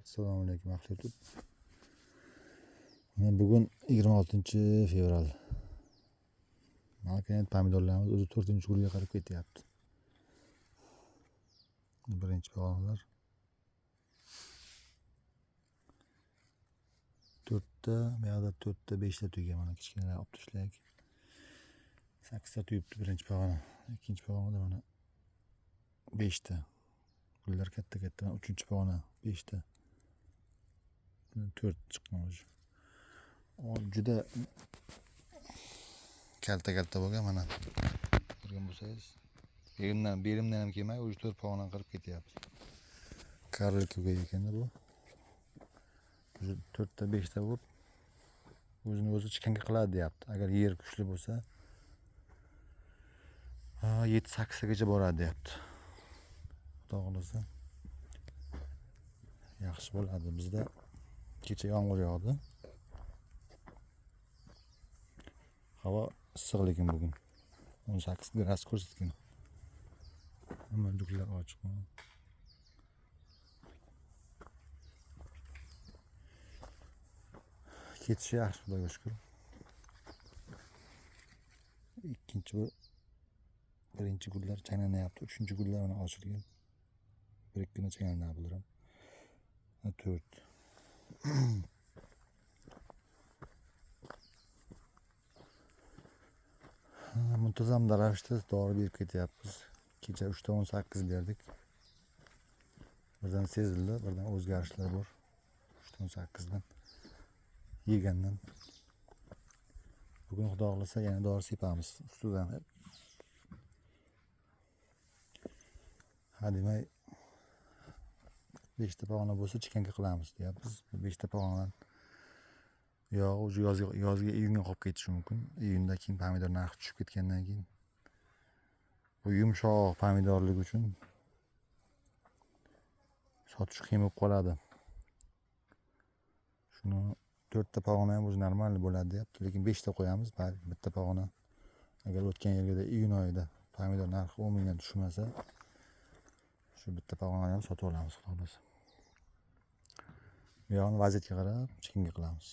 Assalomu alaykum ahli YouTube. Mana bugun 26 fevral. Malakayent pomidorlarimiz o'zi 4-gulga qarab ketyapti. Birinchi pog'onalar. 4ta, bu yoqda 4ta, 5ta tugagan mana kichkinalar olib tashladik. 8 ta tugibdi birinchi pog'ona. Ikkinchi pog'onada mana 5 ta. Gullar katta-katta. Mana uchinchi pog'ona 5 ta. 4 chiqqan o'zi. Juda kalta-kalta bo'lgan mana. Ko'rgan bo'lsangiz, berimdan ham kelmay, o'zi 4 pog'ona qirib ketyapti. Karlikoga ekanda bu. O'zi 4 ta 5 ta bo'lib o'zini o'zi chikanka qiladi deyapti. Agar yer kuchli bo'lsa, 7-8 tagacha boradi deyapti. Xudo xohlasa yaxshi bo'ladi. Bizda kecha yomg'ir yog'di. Havo issiq lekin bugun 18 gradus ko'rsatgan. Hamma duklar ochiq. Ketishi yaxshi, Xudoga shukr. Ikkinchi bu birinchi gullar changlanyapti. Uchinchi gullar mana ochilgan. Bir ikki kunda changlanadi bular ham. 4. Muntazam ravishda dori berib ketyapmiz. Kecha 3.18 berdik. Birdan sezildi, birdan o'zgarishlar bor. 3.18 dan yegandan. Bugun Xudo xohlasa yana dori sepamiz ustidan. Ha demay 5 ta pog'ona bo'lsa chikanka qilamiz deyapmiz. 5 ta pog'onadan uyog'i уже yozga iyunga qolib ketishi mumkin. Iyundan keyin pomidor narxi tushib ketgandan keyin bu yumshoq pomidorlik uchun sotish qiyin bo'lib qoladi. Shuni 4 ta pog'ona ham o'zi normal bo'ladi deyapti, lekin 5 ta qo'yamiz, bitta pog'ona agar o'tgan yilgida iyun oyida pomidor narxi 10 mingdan tushmasa, shu bitta pog'onani ham sotib olamiz, xudo xohlasa. Bu yog'ini vaziyatga qarab chikinga qilamiz.